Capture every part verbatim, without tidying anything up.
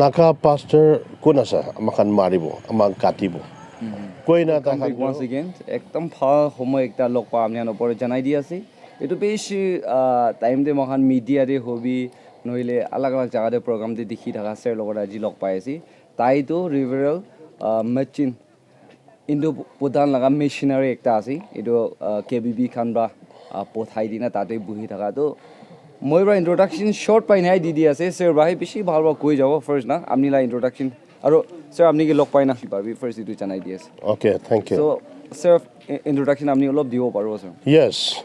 Naga pastor kun ase, amakhan maribo, amakhan katibo. Koina ta khan once again, ekdam bhal homoy ekta log pa apni khan opor te janai di ase. Etu bishi ah, time te moikhan media te hobi nohile alag alag jaga te program te dikhi thaka sir logot aji log pai ase. Tai tu Reverend ah, Machin Indo Bhutan laga missionary ekta ase. Etu ah, K B B khan pra ah, pothai dina tate buhi thaka. To moi pra introduction short pa enai di di ase. Sir pra he bishi bhal pra koi jabo first na. Apni la introduction. Aro sir apni ke log pai na. Bhabi first etu janai di ase. Okay, thank you. So sir i- introduction apni olop dibo paribo sir. Yes.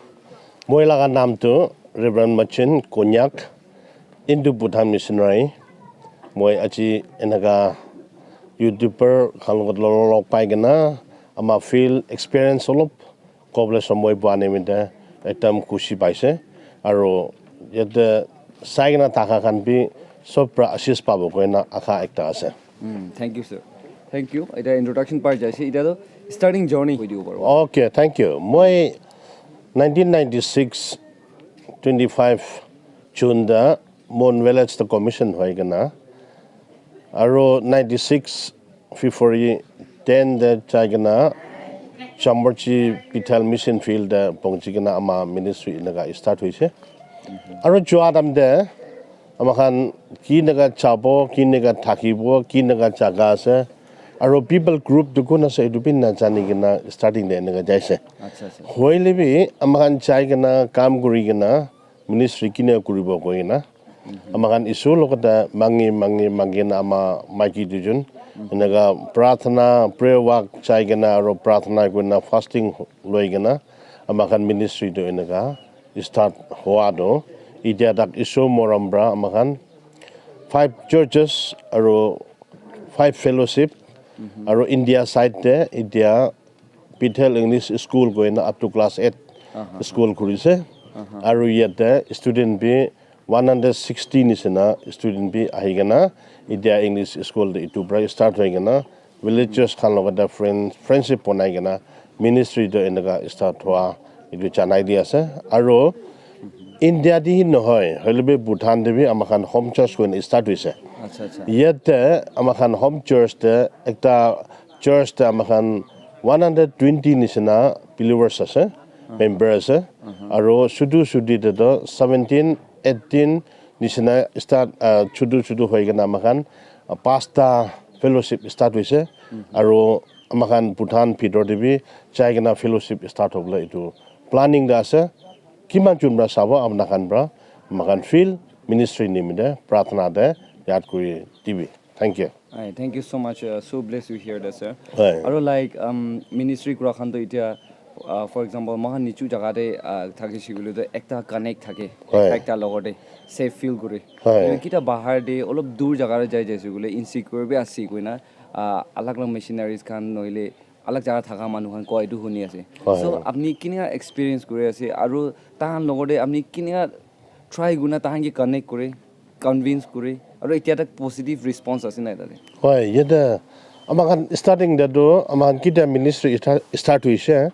Moi laga naam tu Reverend Machin Konyak, Indo Bhutan Missionary. Moi aji enaka YouTuber khan logot log log pai kena ama field experience olop kobole somoi pua nimite ekdam khushi paise. Aro yate sai kena thaka khan bi sob pra ashish pabo koina asha ekta ase. Mm, thank you sir. Thank you. Eta introduction part jaise. Eta to starting journey hoi dibo paribo. Okay, thank you. Moi nineteen ninety-six twenty-five June da Mon Village da commission hoi kena. Aro ninety-six February ten da jai kena Chambarchi Bethel Mission Field da pongchi kena ama ministry enaka start hoise. Aro jua time da amakhan kinaka jabo, kinaka thakibo, kinaka jaga ase. Aro people group tu kun ase etu bi najani kena starting da enaka jaise. Acha acha. Hoile bi amakhan jai kena kam kuri kena ministry kina kuribo koi kena. Amakhan Isor logot te mangi mangi mangi na ama maiki dujon. Enaka prathana, prayer walk jai kena aro prathana kurina fasting loi kena amakhan ministry tu enaka start hoa tu. Itia tak Isor morom pra amakhan five churches aro five fellowship aro India side te itia Bethel English School koina up to class eight school khurise. Aru yate student bi one hundred sixty nisina student bi ahi kena itia English school te itu pra start hoi kena villagers khan logot friend, friendship bonai kena ministry to eneka start hua itu janai di ase. Aru India te hi nohoi, hoile bi Bhutan te bi amakhan home church koina start hoise. Acha acha. Yate amakhan home church te ekta church te amakhan one hundred twenty nisina believers ase, member ase. Aru sudu sudi te to seventeen, eighteen nisina start, ah, chutu chutu hoi kena amakhan, ah, pasta fellowship start hoise. Aru amakhan Bhutan bhitor te bi jai kena fellowship start hobole itu planning te ase. Kiman jun pra sabo apna khan pra amakhan field ministry nimite prathana te yad kuri dibi. Thank you. Aye, thank you so much. Uh, so blessed to hear that, sir. Aye. Aru like um, ministry kura khan to itia, uh, for example, mohan nichu jaga te uh, thakise koile to ekta connect thake, ekta ekta logote safe feel kore. Aye. Kita bahar te olop dur jaga te jai jaise koile insecure bi ase koina uh, alag alag missionaries khan nohile alag jaga thaka manu khan koa etu huni ase. So apni kinika experience kuri ase aru tahan logote apni kinika try kurina tahan ke connect kure, convince kure aru etia tak positive response ase na tate? Hoi, yate amakhan starting te tu amakhan kita ministry start hoise.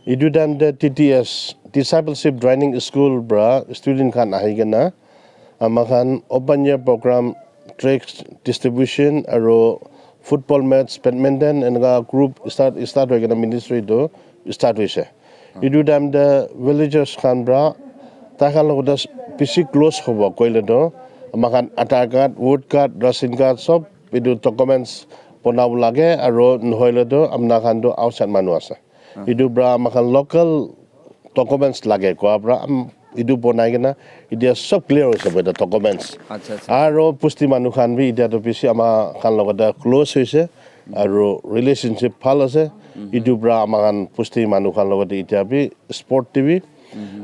Itu time te T T S, Discipleship Training School pra student khan ahi kena amakhan open air program, tracts distribution aru football match, badminton eneka group start start hoi kena ministry tu start hoise. Itu time te villagers khan pra tai khan logot bishi close hobo koile to amakhan Aadhaar card, vote card, ration card sob itu documents bonabo lage aru nohoile to apna khan to outside manu ase. Itu pra amakhan local documents lage koa pra am itu bonai kena itia sob clear hoise boita documents. Acha acha. Aru pusti manu khan bi itia to bishi amakhan logot close hoise aru relationship bhal ase. Itu pra amakhan pusti manu khan logot itia bi sport te bi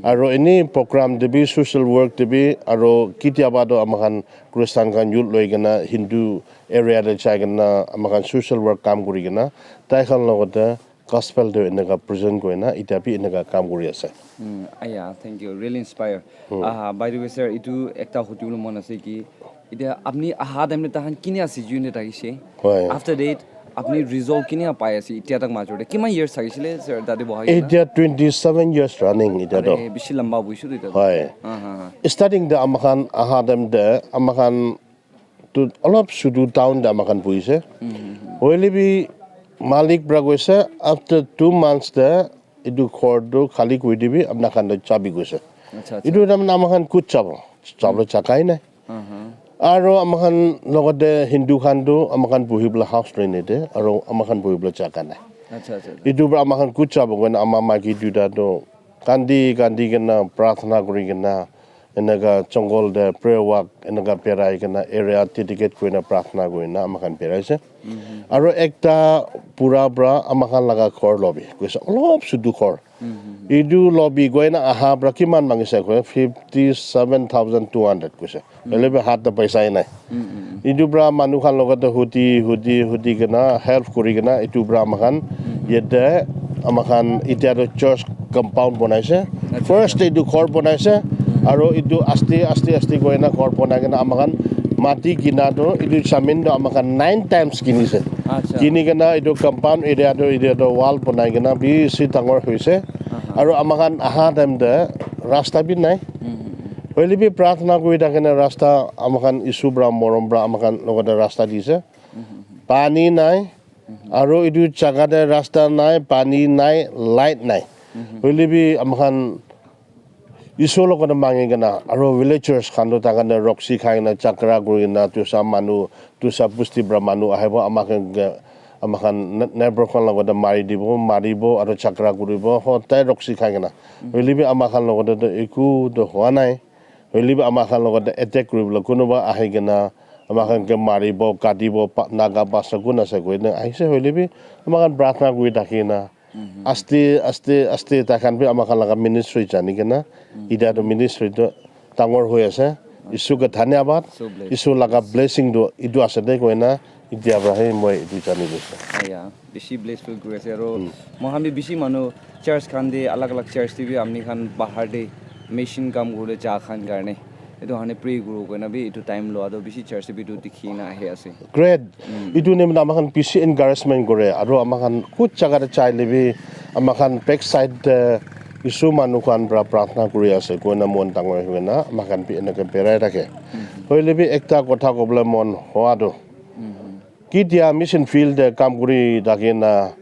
aru any program te bi social work te bi aru kitiaba to amakhan Christian khan youth loi kena Hindu area te jai kena amakhan social work kam kuri kena tai khan logot gospel tu eneka present kurina itia bi eneka kam kuri ase. Mm, aya, thank you. Really inspire. Ah, by the way, sir, itu ekta hudi bole mon ase ki, itia apni aha time te tahan kini ase june te thakise. Hoi. After that, apni result kini pai ase itia tak major te? Kiman years thakisile, sir, tate boha kena? Itia twenty-seven years running itia to. Are, bishi lamba buisu to itia to. Hoi. Ah, ha, ha. Starting te amakhan aha time te amakhan Tu olop sudu town te ama khan buhise. Hoile bi malik pra koise, after two months te etu ghor tu khali kuri dibi, apna khan te chabi koise. Acha, acha. Etu time ama khan kut jabo, jabo jagai nai. Aro ama khan logote Hindu khan tu ama khan buhi bole house loi nide, aro ama khan buhi bole jaga nai. Acha, acha, acha. Etu pra ama khan kut jabo koina ama maiki duita tu kandi kandi kena prarthana kuri kena eneka jungle te prayer walk eneka berai kena area dedicate kurina prarthana kurina ama khan berai ase. Aro ekta bura pra ama khan laga ghor lobi koise olop sudu ghor. Etu lobi koina aha pra kiman mangise koile fifty seven thousand two hundred koise. Hoile bi hat te paisa nai. Etu pra manu khan logote hudi hudi hudi kena help kuri kena etu pra ama khan yate ama khan etia tu church compound banaise. First te etu ghor banaise, aro etu aste aste aste koina ghor banai kena ama khan mati kina tu etu zamin tu ama khan nine times kinise. Acha. Kini kena etu compound area tu etu tu wall banai kena bishi dangor hoise. Aro ama khan aha time te rasta bi nai. Hoile bi prarthana kuri thakina rasta ama khan Isu pra morom pra ama khan logote rasta dise. Pani nai. Aro etu jaga te rasta nai, pani nai, light nai. Hoile bi ama khan Isu logote mangi kena, aro villagers khan tu takhan te roksi khai kena, jhagra kuri kena, tu sa manu, tu sa busti pra manu ahibo, ama khan ke, ama khan ne-, neighbor khan logote mari dibo, maribo, aro jhagra kuribo, hotai roksi khai kena. Hoile bi ama khan logote tu eku tu hua nai. Hoile bi ama khan logote attack kuribole kunuba ahi kena ama khan ke maribo, katibo, pa-, Naga basa kun ase koina ahise. Hoile bi ama khan prarthana kuri thaki na aste aste aste tai khan bi ama khan laga ministry jani kena etia tu ministry tu dangor hoi ase. Isu ke dhanyabad. So blessed. Isu laga blessing tu etu ase de koina etia pra he moi etu jani dise. Aya, bishi blessful kuri ase aro moi khan bi bishi manu church khan te alag alag church te bi amni khan bahar te mission kam kuribole ja khan karne etu khan pray kuru koina bi etu time lua toh bishi church te bi etu dikhi na ahi ase. Great. Etu nimite ama khan bishi encouragement kore aro ama khan kuch jaga te jai le bi ama khan back side te Isu manu khan pra prarthana kuri ase koina mon dangor hoi kena ama khan bi eneka berai thake. Hoile bi ekta kotha kobole mon hoa tu Kitia mission field te kam kuri thaki na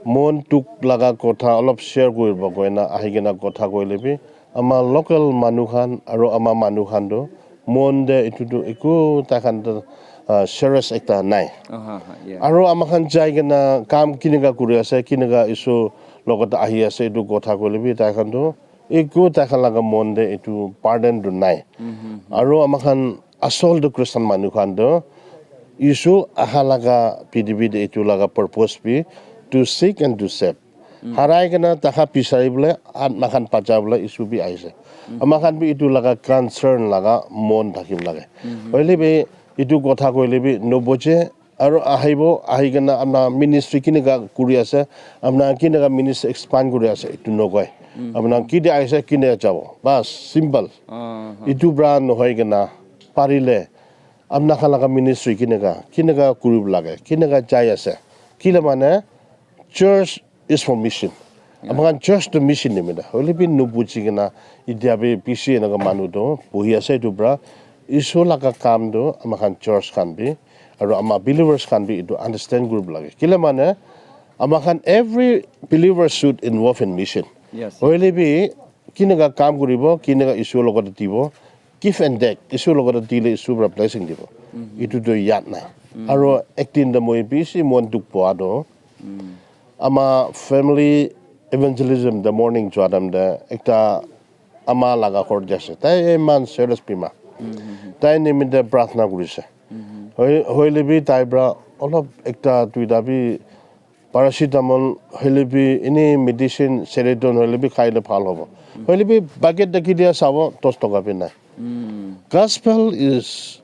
mon dukh laga kotha olop share kuribo koina ahi kena kotha koile bi ama local manu khan aro ama manu khan tu mon te etu tu eku tai khan tu, ah, serious ekta nai. Aha, aha, yeah. Aro ama khan jai kena kam kinika kuri ase, kinika Isu logot ahi ase, etu kotha koile bi tai khan tu eku tai khan laga mon te etu burden tu nai. Aro ama khan asol tu Christian manu khan tu Isu aha laga prithibi te etu laga purpose bi to seek and to save. Harai kena taka bisari bole, atma khan bacha bole Isu bi ahise. Ama khan bi etu laga concern laga mon thaki bo lage. Hoile bi etu kotha koile bi nobuche, aro ahibo, ahi kena apna ministry kinika kuri ase, apna kinika ministry expand kuri ase, etu nokoi. Apna kiti ahise, kinika jabo. Bas, simple. Etu pra nohoi kena, parile, apna khan laga ministry kinika, kinika kuribo lage, kinika jai ase. Kile mane, church is for mission. Ama khan church to mission nimita. Hoile bi nobuji kena, itia bi bishi enaka manu to, bohi ase etu pra, Isu laga kam tu ama khan church khan bi, aro ama believers khan bi etu understand kuribo lage. Kile mane, ama khan every believer should involve in mission. Yes. Hoile bi, kinika kam kuribo, kinika Isu logot dibo, give and take, Isu logot dile Isu pra blessing dibo. Etu tu yad nai. Aro ek din te moi bishi mon dukh poa tu, ama family evangelism te morning jua time te ekta ama laga ghor te ase. Tai eman serious bimar. Tai nimite prarthana kurise. Hoi-, hoile bi tai pra olop ekta duita bi paracetamol hoile bi any medicine, Seroton hoile bi khai le bhal hobo. Hoile bi bucket te kitia sabo, dos toka bi nai. Gospel is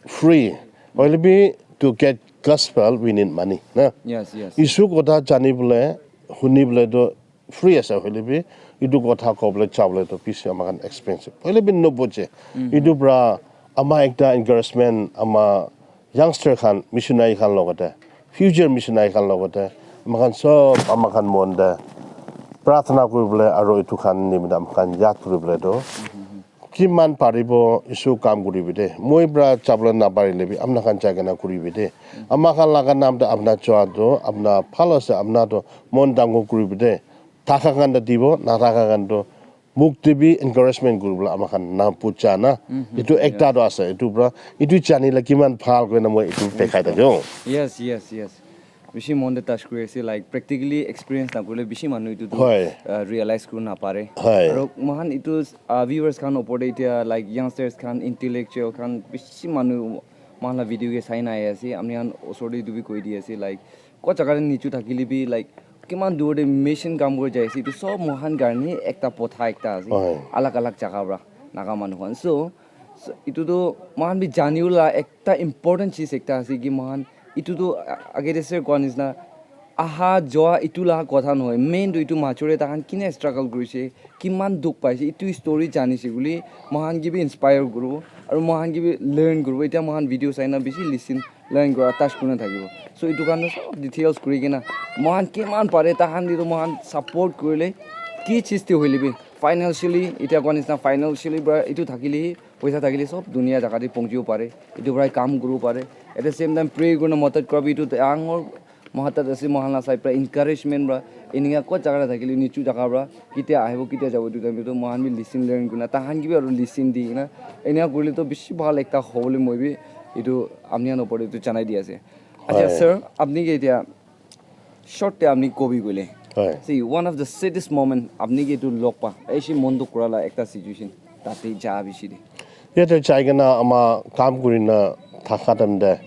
free. Hoile bi to get gospel, we need money, na? Yes, yes. Isu kotha jani bole, huni bole to free ase hoile bi, etu kotha kobole jabole to bishi ama khan expensive. Hoile bi nobuche. Etu pra ama ekta encouragement, ama youngster khan, missionary khan logote, future missionary khan logote, ama khan sob ama khan mon te prarthana kuribole aro etu khan nimite ama khan yad kuribole to kiman paribo isu kam kuribi de. Moi pra chabla naparile bi apna khan jai kena kuribi de. Ama khan laga nam de apna chua to, apna phal ase, apna to mon dangor kuribi de. Thaka khan to dibo, nathaka khan to muk te bi encouragement kuribole ama khan na pucha na. Itu ekta to ase, itu pra, itu janile kiman bhal koina moi itu dekhai thake. Yes, yes, yes. Bishi mon de touch kuri ase, like, practically experience na kurile bishi manu itu tu, Hoi. Uh, realize kuri na pare. Hoi. Aro mohan itu, uh, viewers khan opor de itia, like, youngsters khan, intellectual khan, bishi manu mohan la video ke sai na ahi ase. Amni khan osor de itu bi koi di ase, like, ko jaga de nichu thakile bi, like, kiman dur de mission kam kuri jai ase, itu sob mohan karne ekta potha ekta ase. Hoi. Alag alag jaga pra Naga manu khan. So, so, itu tu mohan bi janibo la ekta important cheez ekta ase ki mohan itu tu a-, age de sir koa nishina aha joa itu la kotha nohoi. Main tu itu major de takhan kine struggle kurise, kiman dukh paise, itu story janise koile mohan ke bi inspire kuribo, aro mohan ke bi learn kuribo. Itia mohan video sai na bishi listen, learn kura, touch kurina thakibo. So, itu khan toh sob details kuri kena, mohan kiman pare, tahan te toh mohan support kurile, ki cheez te hoile bi, financially, itia koa nishina financially pra, itu thakile, poisa thakile, sob dunia jaga te pongchibo pare, itu pra kam kuribo pare. At the same time, pray kurina madad kura bi, itu dangor mohan tate ase, mohan la side pra encouragement pra, enika kot jaga te thakile, nichu jaga pra, ketia ahibo, ketia jabo, itu time te toh mohan bi listen learn kurina, tahan ke bi aro listen di kena, enika kurile toh bishi bhal ekta hobo le moi bi itu apni khan opor te itu janai di ase. Acha, Hoi. Sir, apni ke itia short te apni kobi koile. Hoi. See, one of the saddest moment apni ke itu log pa, aishi mon dukh kura la ekta situation, tate ja bishi de. Yate jai kena ama kam kurina thaka time te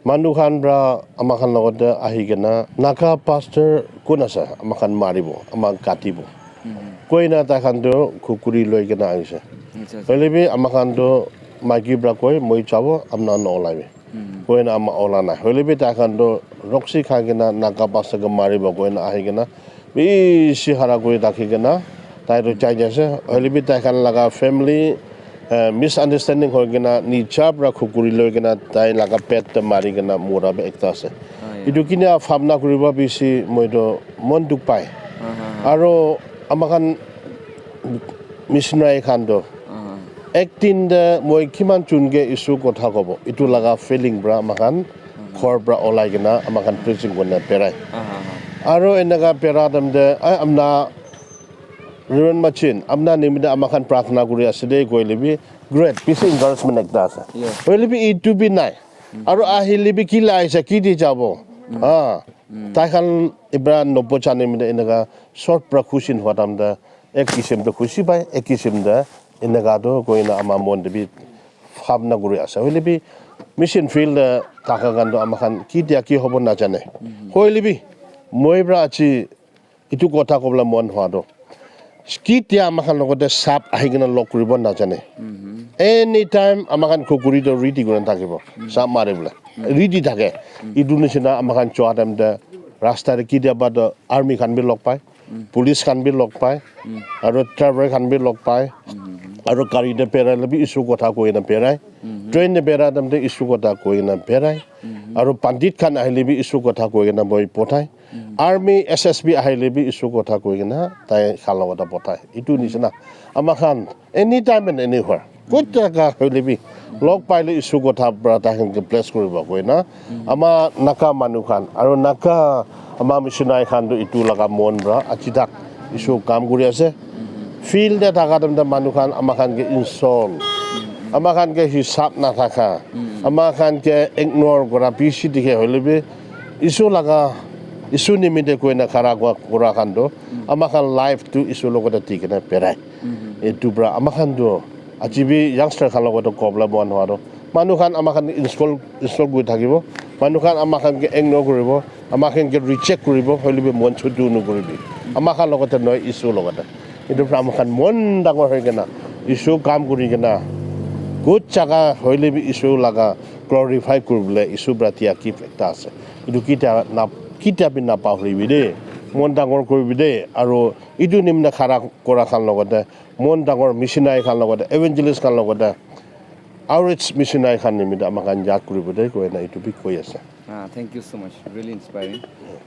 manu khan pra ama khan logot te ahi kena, "Naga pastor kun ase? Ama khan maribo, ama katibo." Koina tai khan tu khukuri loi kena ahise. Acha, acha. Hoile bi ama khan tu maiki pra koi, "Moi jabo, apna na olaibi." Koina ama ola nai. Hoile bi tai khan tu roksi khai kena Naga pastor ke maribo koina ahi kena bishi hara kuri thaki kena tai tu jai jai ase. Hoile bi tai khan laga family, eh, misunderstanding hoi kena nija pra khukuri loi kena tai laga pet te mari kena mura bi ekta ase. Ah, yeah. Itu kina bhabna kuribo bishi moi tu mon dukh pai. Ah, ah, ah. Aro ama khan missionary khan tu Ah, ah. Ek din te moi kiman jun ke Isu kotha kobo, itu laga feeling pra ama khan ghor pra olai kena ama khan preaching kurina berai. Ah, ah, ah. Aro eneka bera time te, "Ai, amna Reverend Machin, apna nimite ama khan prarthana kuri ase de," koile bi great, bishi encouragement ekta ase. Yes. Hoile bi itu bi nai. Aro ahile bi ki lai ase, ki di jabo. Ah, tai khan ibra nopo chane mite eneka short pra khushi nohwa time te ek kisim te khushi pai, ek kisim te eneka tu koina ama mon te bi bhabna kuri ase. Hoile bi mission field te thaka khan tu ama khan ki dia ki hobo na jane. Hoile bi moi pra aji itu kotha kobole mon hwa tu, kitia ama khan logote sap ahi kena log kuribo najane. Anytime ama khan khukuri to ready kurina thakibo, sap maribole. Ready thake. Itu nishina ama khan jua time te rasta te kitiaba to army khan bi log pai, police khan bi log pai, aro driver khan bi log pai, aro gari te berai le bi Isu kotha koi kena berai, train te berai time te Isu kotha koi kena berai, aro pandit khan ahile bi Isu kotha koi kena moi pothai. Army, S S B ahile bi Isu kotha koi kena tai khan logot ta pothai. Itu nishina ama khan anytime and anywhere, kot jaga hoile bi log paile Isu kotha pra tai khan ke bless kuribo koi na. Ama Naga manu khan aro Naga ama missionary khan tu itu laga mon pra aji tak Isu kam kuri ase. Field te thaka time te manu khan ama khan ke insult, ama khan ke hisab na thaka, ama khan ke ignore kura bishi dikhe hoile bi Isu laga, Isu nimite koina khara kua-, kura khan tu, ama khan life tu Isu logote di kena berai. Etu pra ama khan tu aji bi youngster khan logote kobla bon hwa tu. Manu khan ama khan insult, insult kuri thakibo. Manu khan ama khan ke ignore kuribo. Ama khan ke reject kuribo. Hoile bi mon chutu nokuribi. Ama khan logote nohoi, Isu logote. Etu pra ama khan mon dangor hoi kena Isu kam kuri kena kot jaga hoile bi Isu laga glorify kuribole Isu pra dia gift ekta ase. Etu kitia na, kitia bi napahoribi de. Mon dangor kuribi de. Aro etu nimite khara kura khan logote, mon dangor missionary khan logote, evangelist khan logote, outreach missionary khan nimite ama khan yad kuribo de koina etu bi koi ase. Ah, thank you so much. Really inspiring.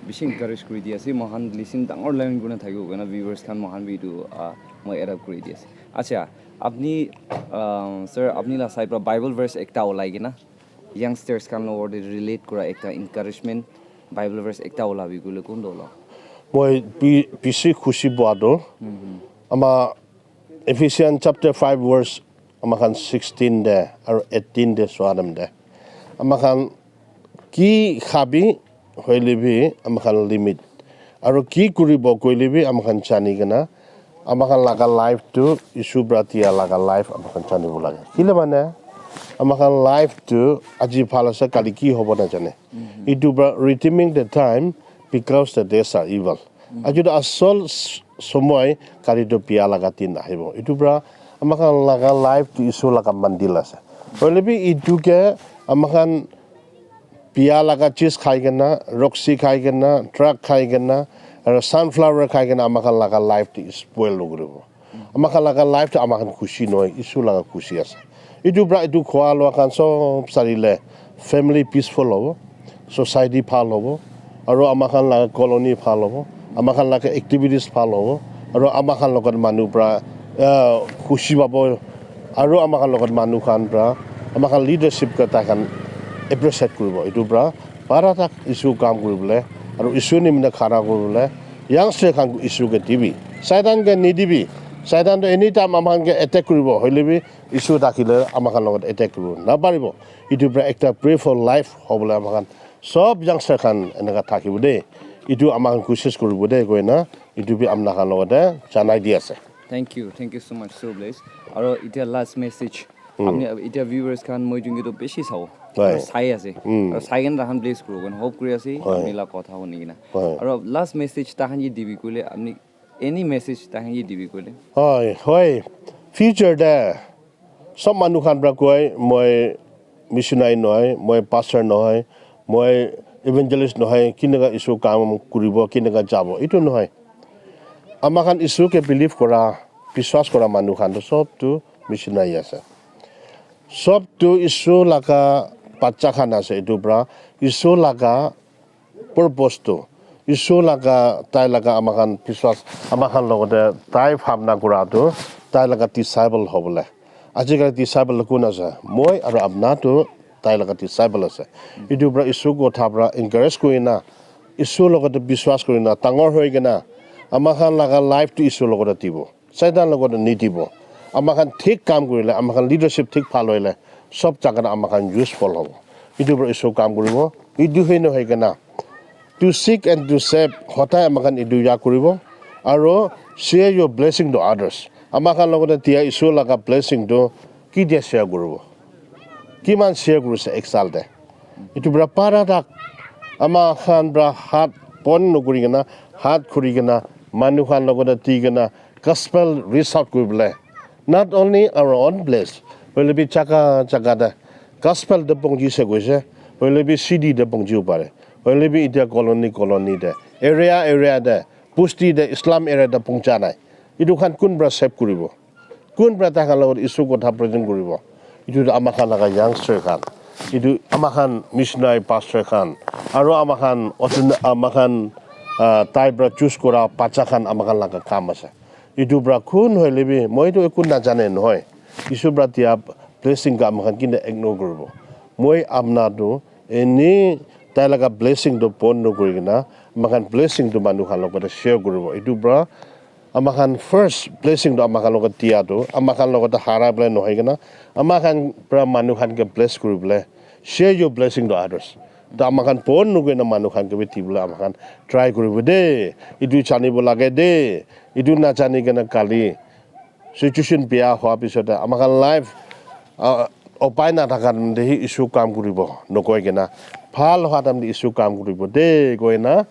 Bishi encourage kuri di ase. Mohan listen dangor line guna thakibo koina viewers khan mohan bi etu ah, moi add up kuri di ase. Acha, apni ah, sir apni la side pra Bible verse ekta ulai kena youngsters khan logor te relate kura ekta encouragement Bible verse ekta ulabi koile kuntu ola? Moi bi- bishi khushi poa tu ama Ephesians chapter five verse ama khan sixteen de aru eighteen de swa time de ama khan ki khabi hoile bi ama khan limit aru ki kuribo koile bi ama khan jani kena ama khan laga life tu Isu pra tia laga life ama khan janibo lage. Kile mane ama khan life tu aji bhal ase kali ki hobo na jane. Itu pra redeeming the time because the days are evil. Aji tu asol s- somoi kali tu bia laga din ahibo. Itu pra ama khan laga life tu Isu laga mandil ase. Hoile bi itu ke ama khan bia laga chis khai kena, roxy khai kena, truck khai kena, aru sunflower khai kena ama khan laga life tu spoil nokuribo. Ama khan laga life tu ama khan khushi nohoi, Isu laga khushi ase. Itu pra itu khua lua khan sob sari le family peaceful hobo, society bhal hobo, aru ama khan laga colony bhal hobo, ama khan laga activities bhal hobo, aru ama khan logot manu pra ah, khushi pabo, aru ama khan logot manu khan pra ama khan leadership ke tai khan appreciate kuribo. Itu pra para tak Isu kam kuribole aru Isu nimina khara kuribole youngster khan Isu ke dibi. Satan ke nidibi. Satan to anytime ama khan ke attack kuribo. Hoile bi Isu thakile ama khan logot attack kuribo naparibo. Itu pra ekta pray for life hobole ama khan sob youngster khan eneka thakibo de. Itu ama khan koshish kuribo de koina itu bi amna khan logot janai di ase. Thank you, thank you so much, so blessed. Aro itia last message. Apni itia viewers khan moi jungi to bishi sao. Hoi. Aro sai ase. Aro sai kena tahan bless kuro kena hope kuri ase. Hoi. Apni la kotha huni kena. Hoi. Aro last message tahan ye dibi kule apni any message tahan ye dibi kule. Hoi, hoi. Future de sob manu khan pra koi moi missionary nohoi, moi pastor nohoi, moi evangelist nohoi, kineka Isu kam kuribo, kineka jabo, itu nohoi. Ama khan Isu ke believe kora, biswas kora manu khan tu sob tu missionary ase. Sob tu Isu laga bacha khan ase itu pra, Isu laga purpose tu Isu laga tai laga ama khan biswas ama khan logote tai bhabna kura tu tai laga disciple hobole. Ajikali disciple tu kun ase? Moi aru apna tu tai laga disciple ase. Itu pra Isu kotha pra encourage kurina Isu logote biswas kurina dangor hoi kena ama khan laga life tu Isu logote dibo. Satan logote nidibo. Ama khan thik kam kurile, ama khan leadership thik bhal hoile, sob jagat ama khan useful hobo. Itu pra Isu kam kuribo. Itu hoi nohoi kena to seek and to save hodai ama khan itu ya kuribo. Aro share your blessing to others. Ama khan logote dia Isu laga blessing tu ki dia share kuribo? Kiman share kurise ek saal te? Itu pra para tak ama khan pra hat bon nokuri kena, hat khuri kena, manu khan logote di kena gospel reach out kuribole. Not only our own place, hoile bi jaga jaga te gospel te pongji se koise, hoile bi city te pongji pare, hoile bi itia colony colony te, area area te, busti te, slum area te pongja nai. Itu khan kun pra save kuribo? Kun pra tai khan logot Isu kotha present kuribo? Itu tu ama khan laga youngster khan, itu ama khan missionary pastor khan, aro ama khan otun ama khan ah, tai pra choose kura bacha khan ama khan laga kam ase. Itu pra kun hoile bi moi tu eku najane nohoi. Isu pra dia blessing ka ama khan kinta ignore kuribo? Moi apna tu eni tai laga blessing tu bon nokuri kena ama khan blessing tu manu khan logote share kuribo. Itu pra ama khan first blessing tu ama khan logot dia tu ama khan logot harai bole nohoi kena ama khan pra manu khan ke bless kuri bole, share your blessing to others. To ama khan bon nukui na manu khan ke bi di bole ama khan try kuribo de. Itu janibo lage de. Itu najani kena kali situation bia hua pisote ama khan life ah, upai na thaka time te hi Isu kam kuribo nokoi kena, bhal hua time te Isu kam kuribo de koi na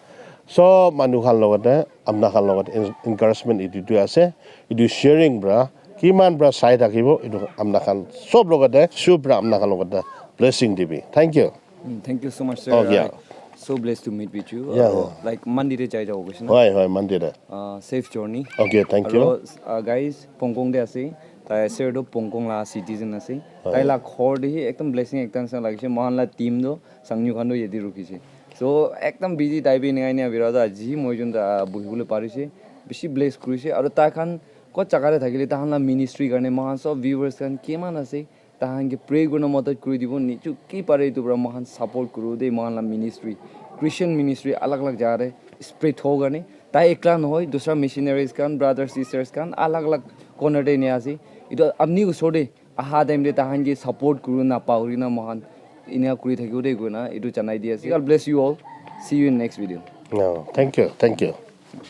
sob manu khan logote apna khan logote en- encouragement itu tu ase. Itu sharing pra kiman pra sai thakibo itu apna khan sob logote Isu pra apna khan logote blessing dibi. Thank you. Mm, thank you so much, sir. Oh, yeah. Uh, so blessed to meet with you. Yeah, Uh, yeah. Like Monday te jai jabo koise na. Hoi hoi, Monday te. Uh, safe journey. Okay, thank you. Aro, uh, guys, Pongkong te ase. Tai sir tu Pongkong la citizen ase. Tai la ghor te hi ekdam blessing ekta nishina lagise. Mohan la team tu Sangyu khan tu yate rukise. So ekdam busy tai bi enika enika bira tu aji moi jun ta buhibole parise. Bishi bless kurise. Aru tai khan kot jaga te thakile tai khan la ministry karne mohan sob viewers khan kiman ase. Tai khan ke pray kurina madad kuri dibo. Nichu ki pare etu para mohan support kuru de mohan la ministry. Christian ministry alag alag jaga te spread ho karne. Tai ekla nohoi, dusra missionaries khan, brothers, sisters khan, alag alag corner te enia ase. Etu apni usor te aha time te tahan ke support kuru na pahuri na mohan enia kuri thakibo de koina etu janai di ase. God bless you all. See you in next video. No, thank you, thank you.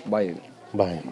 Bye. Bye.